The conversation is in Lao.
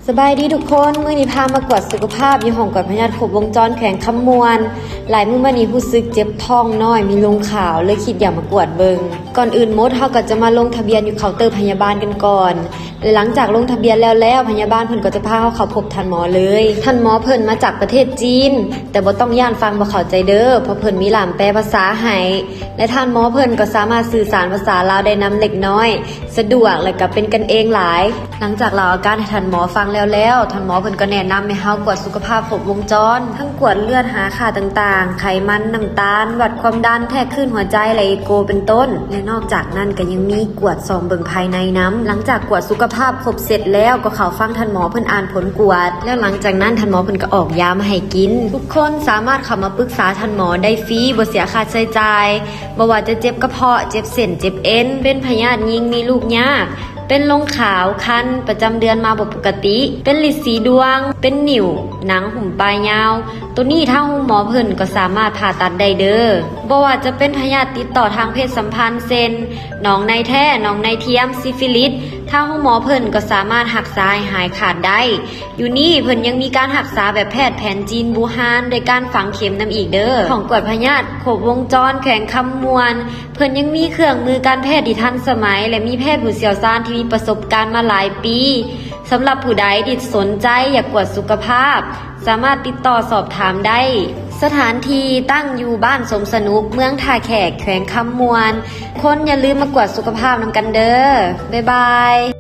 ສະບາຍດີທຸກຄົນ, ມື້ນີ້ພາມາກວດສຸຂະພາບຢູ່ຫ້ອງກວດພະຍາດຄົບວົງຈອນແຂວງຄຳມ່ວນ. ຫຼາຍມື້ມານີ້ຮູ້ສຶກເຈັບທ້ອງນ້ອຍ, ມີລົງຂາວ, ເລີຍຄິດຢາກມາກວດເບິ່ງ. ກ່ອນອື່ນໝົດ, ເຮົາກໍຈະມາລົງທະບຽນຢູ່ເຄົາເຕີພະຍາບານກັນກ່ອນ ແລະ ຫຼັງຈາກລົງທະບຽນແລ້ວແລ້ວ, ພະຍາບານເພິ່ນກໍຈະພາເຮົາເຂົ້າພົບທ່ານໝໍເລີຍ. ທ່ານໝໍເພິ່ນມາຈາກປະເທດຈີນ, ແຕ່ບໍ່ຕ້ອງຢ້ານຟັງບໍ່ເຂົ້າໃຈເດີ້, ເພາະເພິ່ນມີລ່າມແປພາສາໃຫ້ ແລະ ທ່ານໝໍເພິ່ນກໍສາມາດສື່ສານພາສາລາວໄດ້ນຳເລັກນ້ອຍ, ສະດວກ ແລະ ກໍເປັນກັນເອງຫຼາຍ. ຫຼັງຈາກເລົ່າອາການໃຫ້ທ່ານໝໍຟັງແລ້ວແລ້ວ, ທ່ານໝໍເພິ່ນກໍແນະນຳໃຫ້ເຮົາກວດສຸຂະພາບຄົບວົງຈອນ, ທັງກວດເລືອດຫາຄ່າຕ່າງໆ, ໄຂມັນ, ນ້ຳຕານ, ວັດຄວາມດັນ, ແທກຄື້ນຫົວໃຈ ແລະ ເອໂກ ເປັນຕົ້ນ. ແລະ ນອກຈາກນັ້ນກໍຍັງມີກວດສ່ອງເບິ່ງພາຍໃນນຳ. ຫຼັງຈາກກວດສຸຂະພາບຄົບເສັດແລ້ວ, ກໍເຂົ້າຟັງທ່ານໝໍເພິ່ນອ່ານຜົນກວດ, ແລ້ວຫຼັງຈາກນັ້ນທ່ານໝໍເພິ່ນກໍອອກຢາມາໃຫ້ກິນ. ທຸກຄົນສາມາດເຂົ້າມາປຶກສາທ່ານໝໍໄດ້ຟຣີ, ບໍ່ເສຍຄ່າໃຊ້ຈ່າຍ. ບໍ່ວ່າຈະເຈັບກະເພາະ, ເຈັບເສັ້ນ, ເຈັບເອັນ, ເປັນພະຍາດຍິງມີລູກຍາກ, ເປັນລົງຂາວ, ຄັນ, ປະຈຳເດືອນມາບໍ່ປົກກະຕິ, ເປັນລິດສີດວງ, ເປັນໜິ້ວ, ໜັງຫຸ້ມປາຍຍາວ, ໂຕນີ້ທາງໂຮງໝໍເພິ່ນກໍສາມາດຜ່າຕັດໄດ້ເດີ້. ບໍ່ວ່າຈະເປັນພະຍາດຕິດຕໍ່ທາງເພດສຳພັນ ເຊັ່ນ ໜອງໃນແທ້, ໜອງໃນທຽມ, ຊິຟິລິດ, ທາງໂຮງໝໍເພິ່ນກໍສາມາດຮັກສາໃຫ້ຫາຍຂາດໄດ້. ຢູ່ນີ້ເພິ່ນຍັງມີການຮັກສາແບບແພດແຜນຈີນບູຮານ ໂດຍການຝັງເຂັມນຳອີກເດີ້. ຫ້ອງກວດພະຍາດຄົບວົງຈອນແຂວງຄຳມ່ວນ ເພິ່ນຍັງມີເຄື່ອງມືການແພດທີ່ທັນສະໄໝ ແລະ ມີແພດຜູ້ຊ່ຽວຊານທີ່ມີປະສົບການມາຫຼາຍປີ. ສຳລັບຜູ້ໃດທີ່ສົນໃຈຢາກກວດສຸຂະພາບ, ສາມາດຕິດຕໍ່ສອບຖາມໄດ້. ສະຖານທີ່ຕັ້ງຢູ່ບ້ານສົມສະໜຸກ, ເມືອງທ່າແຂກ, ແຂວງຄຳມ່ວນ. ຄົນຢ່າລືມມາກວດສຸຂະພາບນຳກັນເດີ້. ບາຍບາຍ.